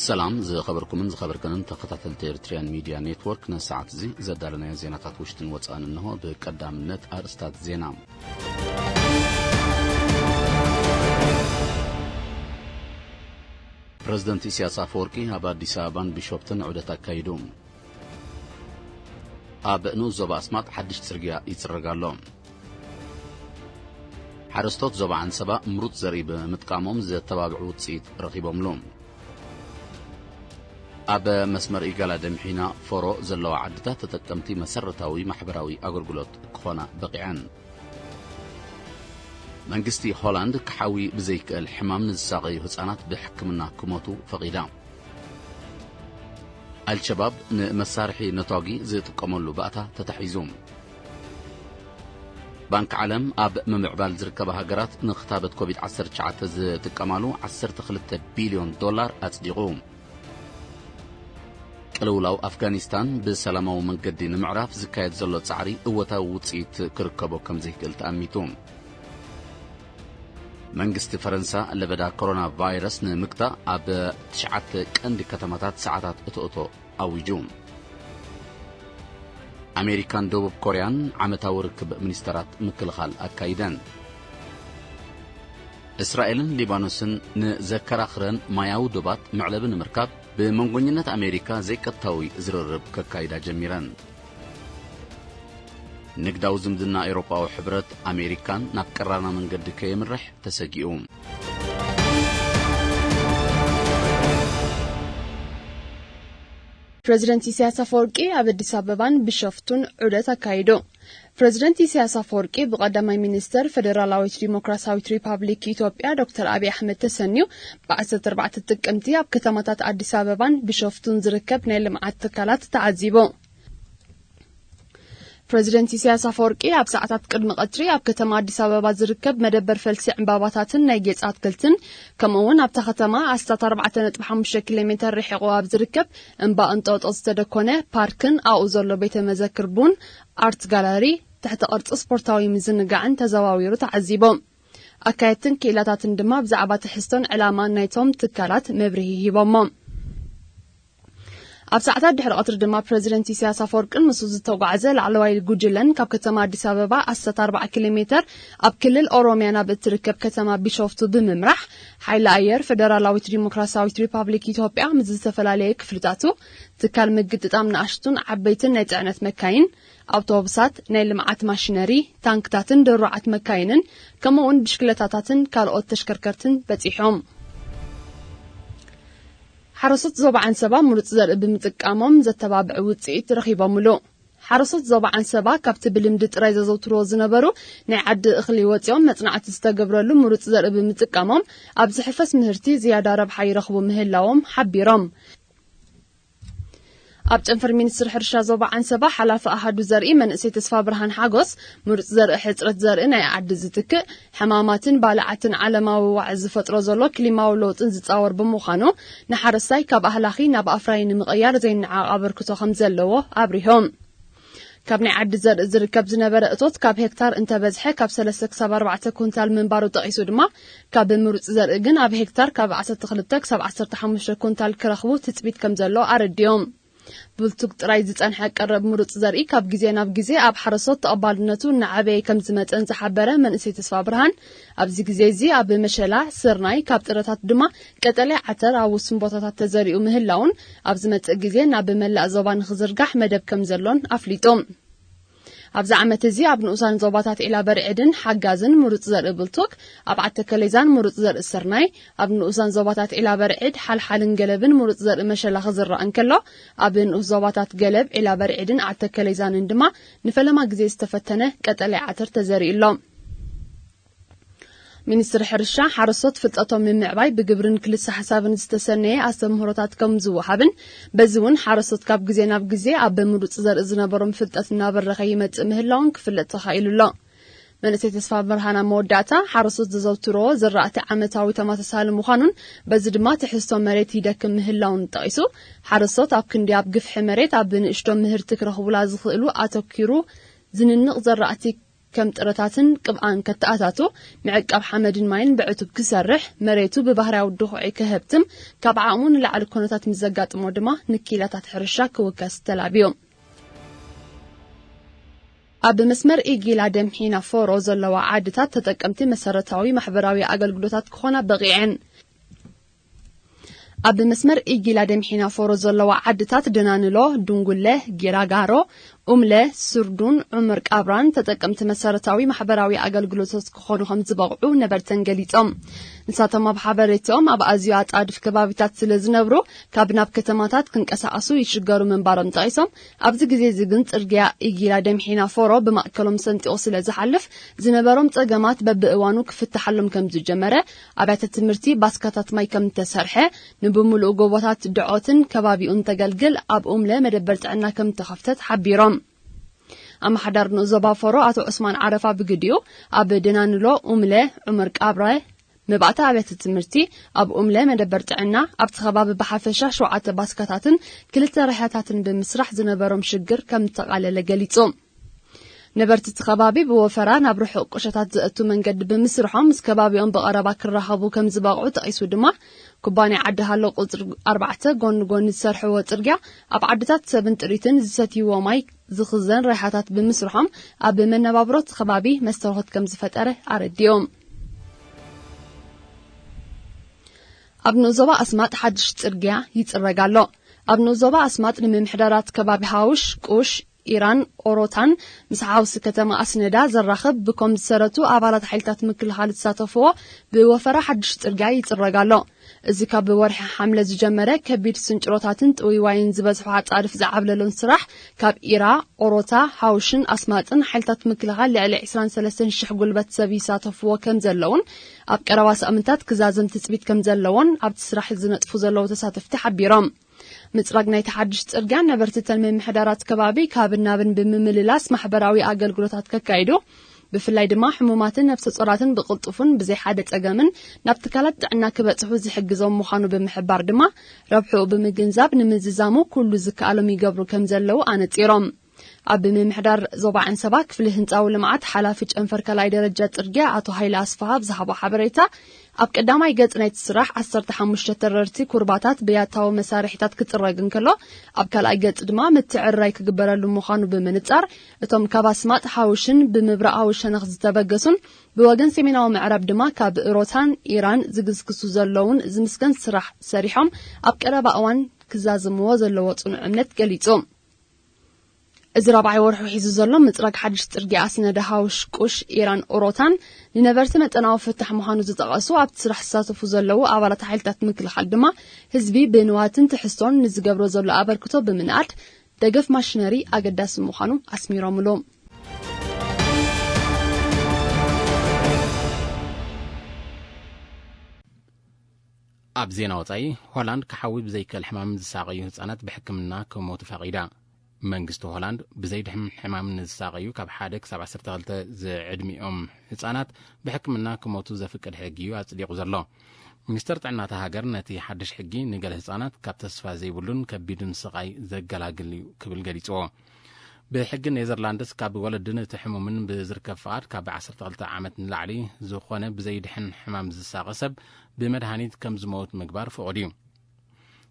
ሰላም ዝኸበርኩምን ዝኸበርክንን ተኸታተልቲ ኤርትርያን ሚድያ ኔትወርክ፣ ነሰዓት እዚ ዘዳለናዮ ዜናታት ውሽጥን ወጻእን እንሆ። ብቀዳምነት ኣርእስታት ዜና። ፕረዚደንት ኢሳያስ ኣፈወርቂ ኣብ ኣዲስ ኣበባን ቢሾፍትን ዑደት ኣካይዱ። ኣብ ንኡስ ዞባ ኣስማጥ ሓድሽ ጽርግያ ይጽረግ ኣሎ። ሓረስቶት ዞባ ዓንሰባ ምሩጽ ዘርኢ ብምጥቃሞም ዘተባብዑ ውጽኢት ረኺቦምሉ። ኣብ መስመር ኢጋላ ደምሒና ፎሮ ዘለዋ ዓድታት ተጠቀምቲ መሰረታዊ ማሕበራዊ ኣገልግሎት ክኾና በቒዐን። መንግስቲ ሆላንድ ክሓዊ ብዘይክእል ሕማም ንዝሳቐዩ ህጻናት ብሕክምና ክሞቱ ፈቒዳ። ኣልሸባብ ንመሳርሒ ነታጒ ዝጥቀመሉ ባእታ ተታሒዙ። ባንክ ዓለም ኣብ ምምዕባል ዝርከባ ሃገራት ንክታበት ኮቪድ ዓሰርተ ትሽዓተ ዝጥቀማሉ ዓሰርተ ክልተ ቢልዮን ዶላር ኣጽዲቑ። ቅልውላው ኣፍጋኒስታን ብሰላማዊ መንገዲ ንምዕራፍ ዝካየድ ዘሎ ጻዕሪ እወታዊ ውጽኢት ክርከቦ ከም ዘይክእል ተኣሚቱ። መንግስቲ ፈረንሳ ለበዳ ኮሮና ቫይረስ ንምግታእ ኣብ ትሽዓተ ቀንዲ ከተማታት ሰዓታት እቶእቶ ኣዊጁ። ኣሜሪካን ደቡብ ኮርያን ዓመታዊ ርክብ ሚኒስተራት ምክልኻል ኣካይደን። እስራኤልን ሊባኖስን ንዘከራኽረን ማያዊ ዶባት መዕለቢ ንምርካብ ብመንጎኝነት ኣሜሪካ ዘይቀጥታዊ ዝርርብ ከካይዳ ጀሚረን። ንግዳዊ ዝምድና ኤውሮጳዊ ሕብረት ኣሜሪካን ናብ ቀራና መንገዲ ከየምርሕ ተሰጊኡ። ፕረዚደንት ኢሳያስ ኣፈወርቂ ኣብ ኣዲስ ኣበባን ቢሾፍቱን ዑደት ኣካይዱ። ፕረዚደንት ኢሳያስ ኣፈወርቂ ብቀዳማይ ሚኒስተር ፈደራላዊት ዲሞክራሲያዊት ሪፓብሊክ ኢትዮጵያ ዶክተር ኣብይ ኣሕመድ ተሰንዩ፣ ብ ዓሰርተ ኣርባዕተ ጥቅምቲ ኣብ ከተማታት ኣዲስ ኣበባን ቢሾፍቱን ዝርከብ ናይ ልምዓት ትካላት ተዓዚቡ። ፕረዚደንት ኢሳያስ ኣፈወርቂ ኣብ ሰዓታት ቅድሚ ቀትሪ ኣብ ከተማ ኣዲስ ኣበባ ዝርከብ መደበር ፈልሲ ዕምባባታትን ናይ ጌጽ ኣትክልትን፣ ከምኡ እውን ኣብታ ከተማ ኣስታት ኣርባዕተ ነጥቢ ሓሙሽተ ኪሎ ሜተር ርሒቑ ኣብ ዝርከብ እምባ እንጦጦ ዝተደኮነ ፓርክን ኣብኡ ዘሎ ቤተ መዘክር ቡን፣ ኣርት ጋላሪ፣ ትሕቲ ቅርጺ ስፖርታዊ ምዝንጋዕን ተዘዋዊሩ ተዓዚቡ። ኣካየድትን ክኢላታትን ድማ ብዛዕባ ትሕዝቶን ዕላማን ናይቶም ትካላት መብርሂ ሂቦሞ። ኣብ ሰዓታት ድሕሪ ቀትሪ ድማ ፕረዚደንት ኢሳያስ ኣፈወርቅን ምስኡ ዝተጓዕዘ ላዕለዋይ ጉጅለን ካብ ከተማ ኣዲስ ኣበባ ኣስታት ኣርባዓ ኪሎ ሜተር ኣብ ክልል ኦሮሚያ ናብ እትርከብ ከተማ ቢሾፍቱ ብምምራሕ፣ ሓይሊ ኣየር ፈደራላዊት ዲሞክራሲያዊት ሪፓብሊክ ኢትዮጵያ ምስ ዝተፈላለየ ክፍልታቱ ትካል ምግጥጣም ንኣሽቱን ዓበይትን ናይ ጽዕነት መካይን፣ ኣውቶቡሳት፣ ናይ ልምዓት ማሽነሪ፣ ታንክታትን ድሩዓት መካይንን፣ ከምኡ'ውን ብሽክለታታትን ካልኦት ተሽከርከርትን በጺሖም። ሓረስቶት ዞባ ዓንሰባ ምሩጽ ዘርኢ ብምጥቃሞም ዘተባብዕ ውጽኢት ረኺቦምሉ። ሓረስቶት ዞባ ዓንሰባ ካብቲ ብልምዲ ጥራይ ዘዘውትርዎ ዝነበሩ ናይ ዓዲ እኽሊ ወጺኦም መጽናዕቲ ዝተገብረሉ ምሩጽ ዘርኢ ብምጥቃሞም ኣብ ዝሕፈስ ምህርቲ ዝያዳ ረብሓ ይረኽቡ ምህላዎም ሓቢሮም። ኣብ ጨንፈር ሚኒስትሪ ሕርሻ ዞባ ዓንሰባ ሓላፊ ኣሃዱ ዘርኢ መንእሰይ ተስፋ ብርሃን ሓጎስ፣ ምሩጽ ዘርኢ ሕጽረት ዘርኢ ናይ ዓዲ ዝትክእ፣ ሕማማትን ባልዓትን ዓለማዊ ዋዒ ዝፈጥሮ ዘሎ ክሊማዊ ለውጥን ዝጻወር ብምዃኑ፣ ንሓረስታይ ካብ ኣህላኺ ናብ ኣፍራዪ ንምቕያር ዘይነዓቕ ኣበርክቶ ከም ዘለዎ ኣብሪሆም። ካብ ናይ ዓዲ ዘርኢ ዝርከብ ዝነበረ እቶት ካብ ሄክታር እንተበዝሐ ካብ ሰለስተ ክሳብ ኣርባዕተ ኩንታል ምንባሩ ጠቒሱ ድማ፣ ካብ ምሩጽ ዘርኢ ግን ኣብ ሄክታር ካብ ዓሰርተ ክልተ ክሳብ ዓሰርተ ሓሙሽተ ኩንታል ክረኽቡ ትጽቢት ከም ዘሎ ኣረዲኦም። ብልቱግ ጥራይ ዝጸንሐ ቀረብ ምሩጽ ዘርኢ ካብ ግዜ ናብ ግዜ ኣብ ሓረስቶት ተቐባልነቱ እናዓበየ ከም ዝመጸን ዝሓበረ መንእሰይ ተስፋ ብርሃን፣ ኣብዚ ግዜ እዚ ኣብ መሸላ፣ ስርናይ፣ ካብ ጥረታት ድማ ቀጠልያ ዓተር ኣብ ውሱን ቦታታት ተዘሪኡ ምህላውን፣ ኣብ ዝመጽእ ግዜ ናብ መላእ ዞባ ንኽዝርጋሕ መደብ ከም ዘሎን ኣፍሊጡ። ኣብዚ ዓመት እዚ ኣብ ንኡሳን ዞባታት ዒላ በርዒድን ሓጋዝን ምሩጽ ዘርኢ ብልቱግ፣ ኣብ ዓተከሌዛን ምሩጽ ዘርኢ ስርናይ፣ ኣብ ንኡሳን ዞባታት ዒላ በርዒድ፣ ሓልሓልን ገለብን ምሩጽ ዘርኢ መሸላ ክዝራእ እንከሎ፣ ኣብ ንኡስ ዞባታት ገለብ፣ ዒላ በርዒድን ዓተከሌዛንን ድማ ንፈለማ ግዜ ዝተፈተነ ቀጠልያ ዓተር ተዘሪኡ ኣሎ። ሚኒስትሪ ሕርሻ፣ ሓረስቶት ፍልጠቶም ንምዕባይ ብግብርን ክልሰ ሓሳብን ዝተሰነየ ኣስተምህሮታት ከም ዝወሃብን፣ በዚ እውን ሓረስቶት ካብ ግዜ ናብ ግዜ ኣብ ምሩጽ ዘርኢ ዝነበሮም ፍልጠት እናበረኸ ይመጽእ ምህላውን ክፍለጥ ተኻኢሉ ኣሎ። መንእሰይ ተስፋ ብርሃን ኣብ መወዳእታ፣ ሓረስቶት ዘዘውትርዎ ዝራእቲ ዓመታዊ ተመሳሳሊ ምዃኑን፣ በዚ ድማ ትሕዝቶ መሬት ይደክም ምህላውን ጠቒሱ፣ ሓረስቶት ኣብ ክንዲ ኣብ ግፍሒ መሬት ኣብ ንእሽቶ ምህርቲ ክረኽቡላ ዝኽእሉ ኣተኪሩ ዝንንቕ ዘራእቲ ከም ጥረታትን ቅብኣን ከተኣታቱ፣ ምዕቃብ ሓመድን ማይን ብዕቱብ ክሰርሕ፣ መሬቱ ብባህርያዊ ድኹዒ ክህብትም፣ ካብ ዓቕሙ ንላዕሊ ኩነታት ምስ ዘጋጥሞ ድማ ንኪላታት ሕርሻ ክውከስ ተላብዩ። ኣብ መስመር ኢጊላ ደምሒና ፎሮ ዘለዋ ዓድታት ተጠቀምቲ መሰረታዊ ማሕበራዊ ኣገልግሎታት ክኾና በቒዐን። ኣብ መስመር ኢጊላ ደምሒና ፎሮ ዘለዋ ዓድታት ደናንሎ፣ ድንጉለ፣ ጊራጋሮ፣ ኡምለ፣ ስርዱን ዑምር ቃብራን ተጠቀምቲ መሰረታዊ ማሕበራዊ ኣገልግሎታት ክኾኑ ከም ዝበቕዑ ነበርተን ገሊጾም። ንሳቶም ኣብ ሓበሬታኦም ኣብ ኣዝዩ ኣጻድፍ ከባቢታት ስለ ዝነብሩ ካብ ናብ ከተማታት ክንቀሳቐሱ ይሽገሩ ምንባሮም ጠቒሶም፣ ኣብዚ ግዜ እዚ ግን ጽርግያ ኢጊላ ደምሒና ፎሮ ብማእከሎም ሰንጢቑ ስለ ዝሓልፍ ዝነበሮም ጸገማት በብእዋኑ ክፍትሓሎም ከም ዝጀመረ፣ ኣብያተ ትምህርቲ ባስካታት ማይ ከም እተሰርሐ፣ ንብምሉኡ ጎቦታት ድዖትን ከባቢኡን ተገልግል ኣብ ኡምለ መደበር ጥዕና ከም እተኸፍተት ሓቢሮም። ኣመሓዳር ንኡስ ዞባ ፎሮ ኣቶ ዑስማን ዓረፋ ብግዲኡ፣ ኣብ ደናንሎ፣ ኡምለ፣ ዑመር ቃብረ፣ መባእታ ኣብያተ ትምህርቲ፣ ኣብ ኡምለ መደበር ጥዕና፣ ኣብቲ ከባቢ ብሓፈሻ ሸውዓተ ባስካታትን ክልተ ርሕያታትን ብምስራሕ ዝነበሮም ሽግር ከም እተቓለለ ገሊጹ። ነበርቲ እቲ ከባቢ ብወፈራ ናብ ርሑቕ ቁሸታት ዘእቱ መንገዲ ብምስርሖም ምስ ከባቢኦም ብቐረባ ክራኸቡ ከም ዝበቕዑ ጠቒሱ ድማ፣ ኩባንያ ዓዲ ሃሎ ቁጽሪ ኣርባዕተ ጎኒ ጎኒ ዝሰርሕዎ ጽርግያ ኣብ ዓድታት ሰብን ጥሪትን ዝሰትይዎ ማይ ዝኽዘን ርሕያታት ብምስርሖም ኣብ መነባብሮ እቲ ከባቢ መስተርሆት ከም ዝፈጠረ ኣረዲኦም። ኣብ ንኡስ ዞባ ኣስማጥ ሓድሽ ጽርግያ ይጽረግ ኣሎ። ኣብ ንኡስ ዞባ ኣስማጥ ንምምሕዳራት ከባቢ ሃውሽ፣ ቁሽ፣ ኢራን፣ ኦሮታን ምስ ሓውሲ ከተማ ኣስነዳ ዘራኽብ ብኮም ዝሰረቱ ኣባላት ሓይልታት ምክልኻል ዝሳተፍዎ ብወፈራ ሓድሽ ጽርግያ ይጽረግ ኣሎ። እዚ ካብ ወርሒ ሓምለ ዝጀመረ ከቢድ ስንጭሮታትን ጥውይዋይን ዝበዝሖ ኣጻድፍ ዝዓብለሎን ስራሕ ካብ ኢራ፣ ኦሮታ፣ ሃውሽን ኣስማጥን ሓይልታት ምክልኻል ልዕሊ ዕስራን ሰለስተን ሽሕ ጉልበት ሰብ ይሳተፍዎ ከም ዘለውን ኣብ ቀረባ ሳምንታት ክዛዘም ትጽቢት ከም ዘለዎን ኣብቲ ስራሕ ዝነጥፉ ዘለዉ ተሳተፍቲ ሓቢሮም። ምጽራግ ናይቲ ሓድሽ ጽርግያ ነበርቲ እተን ምምሕዳራት ከባቢ ካብን ናብን ብምምልላስ ማሕበራዊ ኣገልግሎታት ከካይዱ፣ ብፍላይ ድማ ሕሙማትን ነፍሰ ጾራትን ብቕልጡፍን ብዘይ ሓደ ጸገምን ናብ ትካላት ጥዕና ክበጽሑ ዝሕግዞም ምዃኑ ብምሕባር ድማ፣ ረብሕኡ ብምግንዛብ ንምዝዛሙ ኩሉ ዝከኣሎም ይገብሩ ከም ዘለዉ ኣነጺሮም። ኣብ ምምሕዳር ዞባ ዓንሰባ ክፍሊ ህንጻዊ ልምዓት ሓላፊ ጨንፈር ካልኣይ ደረጃ ጽርግያ ኣቶ ሃይለ ኣስፍሃ ብዝሃቦ ሓበሬታ፣ ኣብ ቀዳማይ ገጽ ናይቲ ስራሕ ዓሰርተ ሓሙሽተ ተረርቲ ኩርባታት ብያታዊ መሳርሒታት ክጽረግ እንከሎ፣ ኣብ ካልኣይ ገጽ ድማ ምትዕርራይ ክግበረሉ ምዃኑ ብምንጻር፣ እቶም ካብ ኣስማጥ ሓውሽን ብምብራቓዊ ሸነኽ ዝተበገሱን ብወገን ሰሜናዊ ምዕራብ ድማ ካብ ሮታን ኢራን ዝግስግሱ ዘለውን ዝምስገን ስራሕ ሰሪሖም ኣብ ቀረባ እዋን ክዛዝምዎ ዘለዎ ጽኑዕ እምነት ገሊጹ። እዚ ራብዓይ ወርሑ ሒዙ ዘሎ ምጽራግ ሓድሽ ጽርግያ ኣስነደ ሃውሽ ቁሽ ኢራን ኦሮታን ንነበርቲ መጠናዊ ፍታሕ ምዃኑ ዝጠቐሱ ኣብቲ ስራሕ ዝሳተፉ ዘለዉ ኣባላት ሓይልታት ምክልኻል ድማ ህዝቢ ብንዋትን ትሕዝቶን ንዝገብሮ ዘሎ ኣበርክቶ ብምንኣድ ደገፍ ማሽነሪ ኣገዳሲ ምዃኑ ኣስሚሮምሉ። ኣብ ዜና ወጻኢ፣ ሆላንድ ክሓዊ ብዘይክእል ሕማም ዝሳቐዩ ህጻናት ብሕክምና ክሞቱ ፈቒዳ። መንግስቲ ሆላንድ ብዘይድሕን ሕማም ንዝሳቐዩ ካብ ሓደ ክሳብ ዓሰርተ ክልተ ዝዕድሚኦም ህጻናት ብሕክምና ክሞቱ ዘፍቅድ ሕጊ እዩ ኣጽዲቑ ዘሎ። ሚኒስተር ጥዕናታ ሃገር ነቲ ሓድሽ ሕጊ ንገለ ህጻናት ካብ ተስፋ ዘይብሉን ከቢድን ስቓይ ዘገላግል እዩ ክብል ገሊጽዎ። ብሕጊ ኔዘርላንድስ ካብ ወለድን እቲ ሕሙምን ብዝርከብ ፍቓድ ካብ ዓሰርተ ክልተ ዓመት ንላዕሊ ዝኾነ ብዘይድሕን ሕማም ዝሳቐ ሰብ ብመድሃኒት ከም ዝመውት ምግባር ፍቑድ እዩ።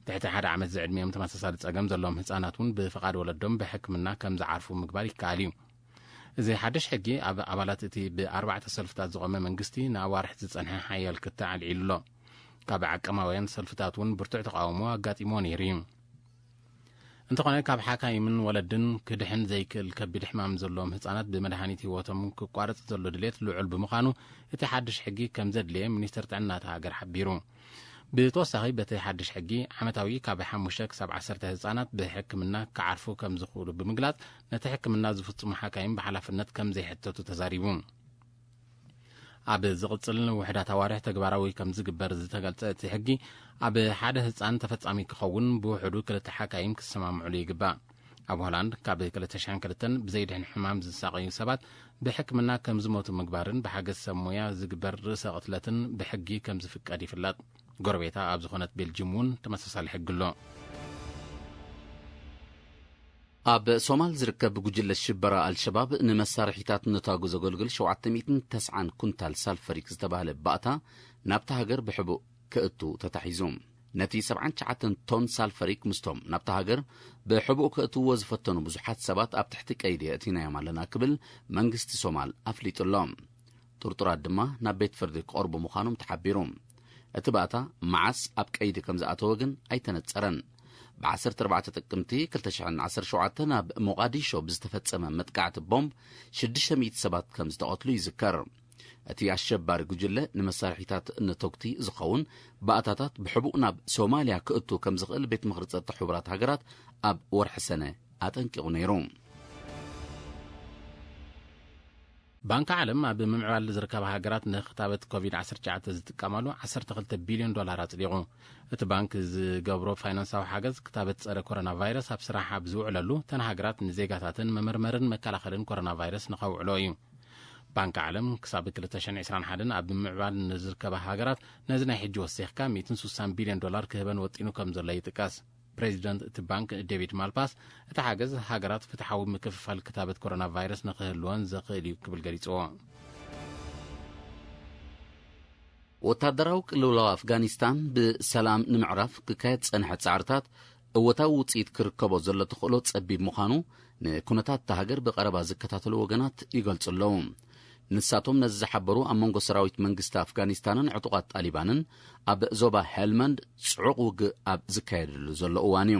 ትሕቲ ሓደ ዓመት ዝዕድሚኦም ተመሳሳሊ ጸገም ዘለዎም ህጻናት እውን ብፍቓድ ወለዶም ብሕክምና ከም ዝዓርፉ ምግባር ይከኣል እዩ። እዚ ሓድሽ ሕጊ ኣብ ኣባላት እቲ ብኣርባዕተ ሰልፍታት ዝቖመ መንግስቲ ንኣዋርሕ ዝጸንሐ ሓያል ክትዕ ኣልዒሉ ኣሎ። ካብ ዓቀማውያን ሰልፍታት እውን ብርቱዕ ተቓውሞ ኣጋጢሞ ነይሩ እዩ። እንተኾነ ካብ ሓካይምን ወለድን ክድሕን ዘይክእል ከቢድ ሕማም ዘለዎም ህጻናት ብመድሃኒት ህይወቶም ክቋረጽ ዘሎ ድሌት ልዑል ብምዃኑ እቲ ሓድሽ ሕጊ ከም ዘድልየ ሚኒስተር ጥዕና እታ ሃገር ሓቢሩ። ብተወሳኺ በቲ ሓድሽ ሕጊ ዓመታዊ ካብ ሓሙሽተ ክሳብ ዓሰርተ ህጻናት ብሕክምና ክዓርፉ ከም ዝኽእሉ ብምግላጽ ነቲ ሕክምና ዝፍጽሙ ሓካይም ብሓላፍነት ከም ዘይሕተቱ ተዛሪቡ። ኣብ ዝቕጽል ውሕዳት ኣዋርሕ ተግባራዊ ከም ዝግበር ዝተገልጸ እቲ ሕጊ ኣብ ሓደ ህጻን ተፈጻሚ ክኸውን ብውሕዱ ክልተ ሓካይም ክሰማምዑሉ ይግባእ። ኣብ ሆላንድ ካብ ክልተ ሽሕን ክልተን ብዘይድሕን ሕማም ዝሳቐዩ ሰባት ብሕክምና ከም ዝሞቱ ምግባርን ብሓገዝ ሰብ ሞያ ዝግበር ርእሰ ቅትለትን ብሕጊ ከም ዝፍቀድ ይፍለጥ። ጎረቤታ ኣብ ዝኾነት ቤልጅም እውን ተመሳሳሊ ሕጊ ኣሎ። ኣብ ሶማል ዝርከብ ጉጅለ ሽበራ ኣልሸባብ ንመሳርሒታት ነታጉ ዘገልግል ሸውዓተ ሚእትን ተስዓን ኩንታል ሳልፈሪክ ዝተባህለ ባእታ ናብታ ሃገር ብሕቡእ ክእቱ ተታሒዙ። ነቲ ሰብዓን ትሽዓተን ቶን ሳልፈሪክ ምስቶም ናብታ ሃገር ብሕቡእ ክእትዎ ዝፈተኑ ብዙሓት ሰባት ኣብ ትሕቲ ቀይዲ ኣእቲናዮም ኣለና ክብል መንግስቲ ሶማል ኣፍሊጡ ኣሎ። ጥርጡራት ድማ ናብ ቤት ፍርዲ ክቐርቡ ምዃኖም ተሓቢሩ። እቲ ባእታ መዓስ ኣብ ቀይዲ ከም ዝኣተወ ግን ኣይተነጸረን። ብ ዓሰርተ ኣርባዕተ ጥቅምቲ ክልተ ሽሕን ዓሰርተ ሸውዓተ ናብ ሞቓዲሾ ብዝተፈጸመ መጥቃዕቲ ቦምብ ሽዱሽተ ሚእቲ ሰባት ከም ዝተቐትሉ ይዝከር። እቲ ኣሸባሪ ጉጅለ ንመሳርሒታት ነተጉቲ ዝኸውን ባእታታት ብሕቡእ ናብ ሶማልያ ክእቱ ከም ዝኽእል ቤት ምኽሪ ጸጥታ ሕቡራት ሃገራት ኣብ ወርሒ ሰነ ኣጠንቂቑ ነይሩ። ባንክ ዓለም ኣብ ምምዕባል ዝርከባ ሃገራት ንክታበት ኮቪድ ዓሰርተ ትሽዓተ ዝጥቀማሉ ዓሰርተ ክልተ ቢልዮን ዶላር ኣጽዲቑ። እቲ ባንክ ዝገብሮ ፋይናንሳዊ ሓገዝ ክታበት ጸረ ኮሮና ቫይረስ ኣብ ስራሕ ኣብ ዝውዕለሉ፣ እተን ሃገራት ንዜጋታተን መመርመርን መከላኸልን ኮሮና ቫይረስ ንኸውዕሎ እዩ። ባንክ ዓለም ክሳብ ክልተ ሽሕን ዕስራን ሓደን ኣብ ምምዕባል ንዝርከባ ሃገራት ነዚ ናይ ሕጂ ወሲኽካ ሚእትን ስሳን ቢልዮን ዶላር ክህበን ወጢኑ ከም ዘሎ ይጥቀስ። ፕሬዚደንት እቲ ባንክ ዴቪድ ማልፓስ፣ እቲ ሓገዝ ሃገራት ፍትሓዊ ምክፍፋል ክታበት ኮሮና ቫይረስ ንክህልወን ዘኽእል እዩ ክብል ገሊጽዎ። ወታደራዊ ቅልውላው ኣፍጋኒስታን ብሰላም ንምዕራፍ ክካየድ ዝጸንሐ ጻዕርታት እወታዊ ውጽኢት ክርከቦ ዘሎ ተኽእሎ ጸቢብ ምዃኑ ንኩነታት እታ ሃገር ብቐረባ ዝከታተሉ ወገናት ይገልጹ ኣለዉ። ንሳቶም ነዚ ዝሓበሩ ኣብ መንጎ ሰራዊት መንግስቲ ኣፍጋኒስታንን ዕጡቓት ጣሊባንን ኣብ ዞባ ሄልመንድ ጽዑቕ ውግእ ኣብ ዝካየደሉ ዘሎ እዋን እዩ።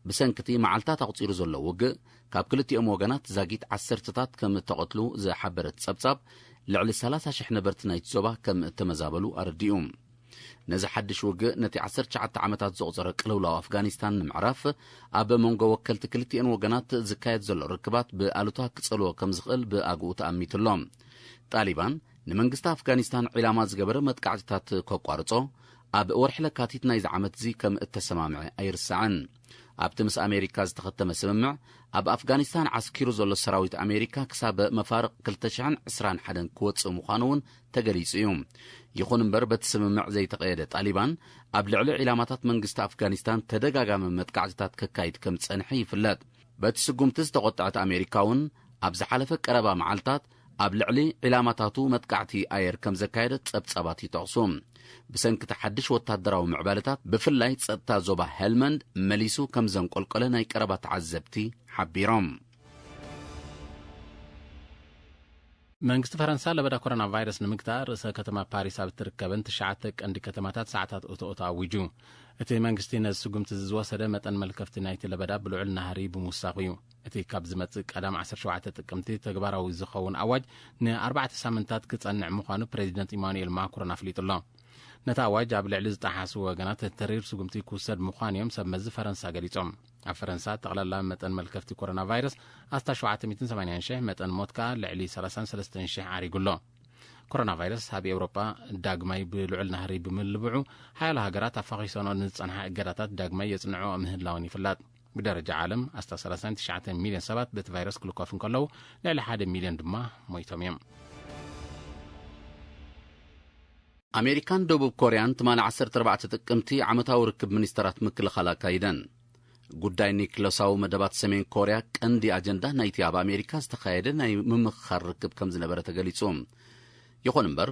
ብሰንኪ እቲ መዓልታት ኣቑጺሩ ዘሎ ውግእ ካብ ክልቲኦም ወገናት ዛጊት ዓሰርተታት ከም እተቐትሉ ዝሓበረ እቲ ጸብጻብ፣ ልዕሊ ሰላሳ ሽሕ ነበርቲ ናይቲ ዞባ ከም እተመዛበሉ ኣረዲኡ። ነዚ ሓድሽ ውግእ ነቲ ዓሰርተ ትሽዓተ ዓመታት ዘቑጸረ ቅልውላው ኣፍጋኒስታን ንምዕራፍ ኣብ መንጎ ወከልቲ ክልቲኤን ወገናት ዝካየድ ዘሎ ርክባት ብኣሉታ ክጸልዎ ከም ዝኽእል ብኣግኡ ተኣሚቱ ኣሎ። ጣሊባን ንመንግስቲ ኣፍጋኒስታን ዒላማ ዝገበረ መጥቃዕትታት ከቋርጾ ኣብ ወርሒ ለካቲት ናይዚ ዓመት እዚ ከም እተሰማምዐ ኣይርሳዕን። ኣብቲ ምስ ኣሜሪካ ዝተኸተመ ስምምዕ፣ ኣብ ኣፍጋኒስታን ዓስኪሩ ዘሎ ሰራዊት ኣሜሪካ ክሳብ መፋርቕ ክልተ ሽሕን ዕስራን ሓደን ክወጽእ ምዃኑ እውን ተገሊጹ እዩ። ይኹን እምበር፣ በቲ ስምምዕ ዘይተቐየደ ጣሊባን ኣብ ልዕሊ ዒላማታት መንግስቲ ኣፍጋኒስታን ተደጋጋሚ መጥቃዕትታት ከካይድ ከም ዝጸንሐ ይፍለጥ። በቲ ስጉምቲ ዝተቖጠዐት ኣሜሪካ እውን ኣብ ዝሓለፈ ቀረባ መዓልታት ኣብ ልዕሊ ዒላማታቱ መጥቃዕቲ ኣየር ከም ዘካየደት ጸብጻባት ይጠቕሱ። ብሰንኪ እቲ ሓድሽ ወታደራዊ ምዕባለታት፣ ብፍላይ ጸጥታ ዞባ ሄልመንድ መሊሱ ከም ዘንቆልቆለ ናይ ቀረባ ተዓዘብቲ ሓቢሮም። መንግስቲ ፈረንሳ ለበዳ ኮሮና ቫይረስ ንምግታእ ርእሰ ከተማ ፓሪስ ኣብ እትርከበን ትሽዓተ ቀንዲ ከተማታት ሰዓታት እቶእቶ ኣዊጁ። እቲ መንግስቲ ነዚ ስጉምቲ እዚ ዝወሰደ መጠን መልከፍቲ ናይቲ ለበዳ ብልዑል ናህሪ ብምውሳኹ እዩ። እቲ ካብ ዝመጽእ ቀዳም ዓሰርተ ሸውዓተ ጥቅምቲ ተግባራዊ ዝኸውን ኣዋጅ ንኣርባዕተ ሳምንታት ክጸንዕ ምዃኑ ፕሬዚደንት ኢማኑኤል ማክሮን ኣፍሊጡ ኣሎ። ነቲ ኣዋጅ ኣብ ልዕሊ ዝጠሓሱ ወገናት ተሪር ስጉምቲ ክውሰድ ምዃኑ እዮም ሰብ መዚ ፈረንሳ ገሊጾም። ኣብ ፈረንሳ ጠቕላላ መጠን መልከፍቲ ኮሮና ቫይረስ ኣስታት ሸውዓተ ሚእትን ሰማንያን ሽሕ፣ መጠን ሞት ከኣ ልዕሊ ሰላሳን ሰለስተን ሽሕ ዓሪጉ ኣሎ። ኮሮና ቫይረስ ኣብ ኤውሮጳ ዳግማይ ብልዑል ናህሪ ብምልብዑ፣ ሓያሎ ሃገራት ኣፋኺሶንኦ ንዝጸንሓ እገዳታት ዳግማይ የጽንዕኦ ምህላወን ይፍለጥ። ብደረጃ ዓለም ኣስታት ሰላሳን ትሽዓተ ሚልዮን ሰባት በቲ ቫይረስ ክልከፉ እንከለዉ፣ ልዕሊ ሓደ ሚልዮን ድማ ሞይቶም እዮም። ኣሜሪካን ደቡብ ኮርያን ትማሊ ዓሰርተ ኣርባዕተ ጥቅምቲ ዓመታዊ ርክብ ሚኒስተራት ምክልኻል ኣካይደን። ጉዳይ ኒክለሳዊ መደባት ሰሜን ኮርያ ቀንዲ ኣጀንዳ ናይቲ ኣብ ኣሜሪካ ዝተኻየደ ናይ ምምኽኻር ርክብ ከም ዝነበረ ተገሊጹ። ይኹን እምበር፣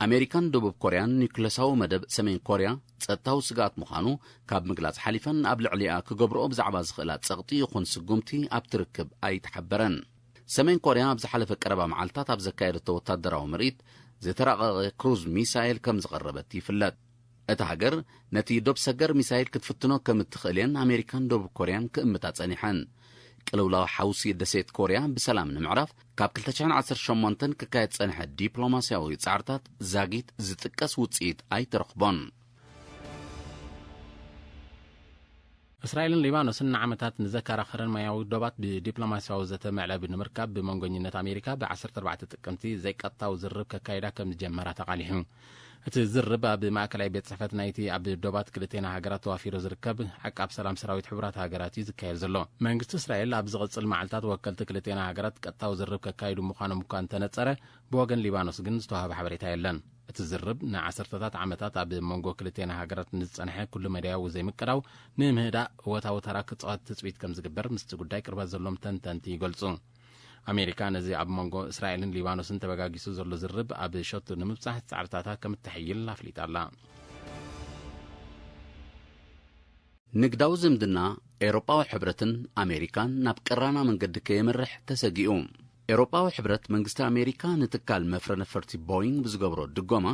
ኣሜሪካን ደቡብ ኮርያን ኒክለሳዊ መደብ ሰሜን ኮርያ ጸጥታዊ ስግኣት ምዃኑ ካብ ምግላጽ ሓሊፈን፣ ኣብ ልዕሊኣ ክገብርኦ ብዛዕባ ዝኽእላ ጸቕጢ ይኹን ስጉምቲ ኣብቲ ርክብ ኣይተሓበረን። ሰሜን ኮርያ ኣብ ዝሓለፈ ቀረባ መዓልታት ኣብ ዘካየደቶ ወታደራዊ ምርኢት፣ ዝተራቐቐ ክሩዝ ሚሳይል ከም ዝቐረበት ይፍለጥ። እታ ሃገር ነቲ ዶብ ሰገር ሚሳይል ክትፍትኖ ከም እትኽእል እየን ኣሜሪካን ደቡብ ኮርያን ክእምታ ጸኒሐን። ቅልውላው ሓውሲ ደሴት ኮርያ ብሰላም ንምዕራፍ፣ ካብ ክልተ ሽሕን ዓሰርተ ሸሞንተን ክካየድ ጸንሐ ዲፕሎማስያዊ ጻዕርታት ዛጊት ዝጥቀስ ውጽኢት ኣይተረኽቦን። እስራኤልን ሊባኖስን ንዓመታት ንዘከራኸረን ማያዊ ዶባት ብዲፕሎማስያዊ ዘተ መዕለቢ ንምርካብ ብመንጎኝነት ኣሜሪካ ብ ዓሰርተ ኣርባዕተ ጥቅምቲ ዘይቀጥታዊ ዝርርብ ከካይዳ ከም ዝጀመራ ተቓሊሑ። እቲ ዝርብ ኣብ ማእከላይ ቤት ጽሕፈት ናይቲ ኣብ ዶባት ክልቴና ሃገራት ተዋፊሩ ዝርከብ ዓቃብ ሰላም ሰራዊት ሕቡራት ሃገራት እዩ ዝካየድ ዘሎ። መንግስቲ እስራኤል ኣብ ዝቕጽል መዓልታት ወከልቲ ክልቴና ሃገራት ቀጥታዊ ዝርብ ከካይዱ ምዃኖም እኳ እንተነጸረ፣ ብወገን ሊባኖስ ግን ዝተዋህበ ሓበሬታ የለን። እቲ ዝርብ ንዓሰርተታት ዓመታት ኣብ መንጎ ክልቴና ሃገራት ንዝጸንሐ ኩሉ መዳያዊ ዘይምቅዳው ንምህዳእ እወታዊ ተራ ክጻወት ትጽቢት ከም ዝግበር ምስቲ ጉዳይ ቅርበት ዘሎም ተንተንቲ ይገልጹ። ኣሜሪካ ነዚ ኣብ መንጎ እስራኤልን ሊባኖስን ተበጋጊሱ ዘሎ ዝርብ ኣብ ሸቱ ንምብጻሕ ጻዕርታታ ከም እተሕይል ኣፍሊጣ ኣላ። ንግዳዊ ዝምድና ኤውሮጳዊ ሕብረትን ኣሜሪካን ናብ ቀራና መንገዲ ከየምርሕ ተሰጊኡ። ኤውሮጳዊ ሕብረት መንግስቲ ኣሜሪካ ንትካል መፍረ ነፈርቲ ቦይንግ ብዝገብሮ ድጎማ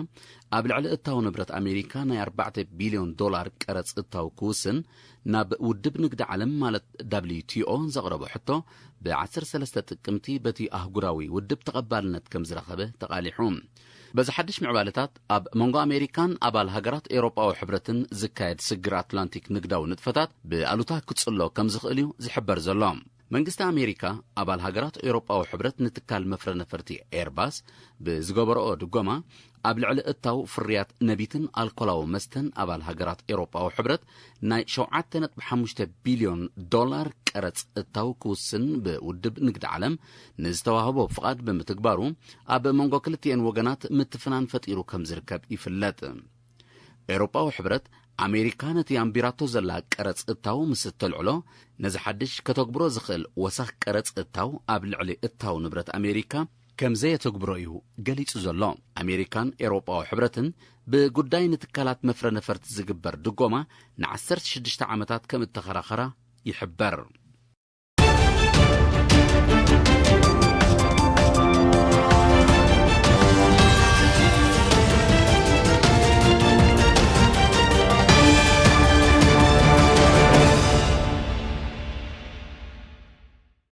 ኣብ ልዕሊ እታው ንብረት ኣሜሪካ ናይ ኣርባዕተ ቢልዮን ዶላር ቀረጽ እታው ክውስን ናብ ውድብ ንግዲ ዓለም ማለት ደብሊው ቲ ኦ ዘቕረቦ ሕቶ ብ ዓሰርተ ሰለስተ ጥቅምቲ በቲ ኣህጉራዊ ውድብ ተቐባልነት ከም ዝረኸበ ተቓሊሑ። በዚ ሓድሽ ምዕባለታት ኣብ መንጎ ኣሜሪካን ኣባል ሃገራት ኤውሮጳዊ ሕብረትን ዝካየድ ስግር ኣትላንቲክ ንግዳዊ ንጥፈታት ብኣሉታ ክጽሎ ከም ዝኽእል እዩ ዝሕበር ዘሎ። መንግስቲ ኣሜሪካ ኣባል ሃገራት ኤውሮጳዊ ሕብረት ንትካል መፍረ ነፈርቲ ኤርባስ ብዝገበረኦ ድጎማ ኣብ ልዕሊ እታው ፍርያት ነቢትን ኣልኮላዊ መስተን ኣባል ሃገራት ኤውሮጳዊ ሕብረት ናይ ሸውዓተ ነጥቢ ሓሙሽተ ቢልዮን ዶላር ቀረጽ እታው ክውስን ብውድብ ንግዲ ዓለም ንዝተዋህቦ ፍቓድ ብምትግባሩ ኣብ መንጎ ክልቲኤን ወገናት ምትፍናን ፈጢሩ ከም ዝርከብ ይፍለጥ። ኤውሮጳዊ ሕብረት ኣሜሪካ ነቲ ኣንቢራቶ ዘላ ቀረጽ እታው ምስ እተልዕሎ ነዚ ሓድሽ ከተግብሮ ዝኽእል ወሳኽ ቀረጽ እታው ኣብ ልዕሊ እታው ንብረት ኣሜሪካ ከም ዘየተግብሮ እዩ ገሊጹ ዘሎ። ኣሜሪካን ኤውሮጳዊ ሕብረትን ብጉዳይ ንትካላት መፍረ ነፈርቲ ዝግበር ድጎማ ንዓሰርተ ሽዱሽተ ዓመታት ከም እተኸራኸራ ይሕበር።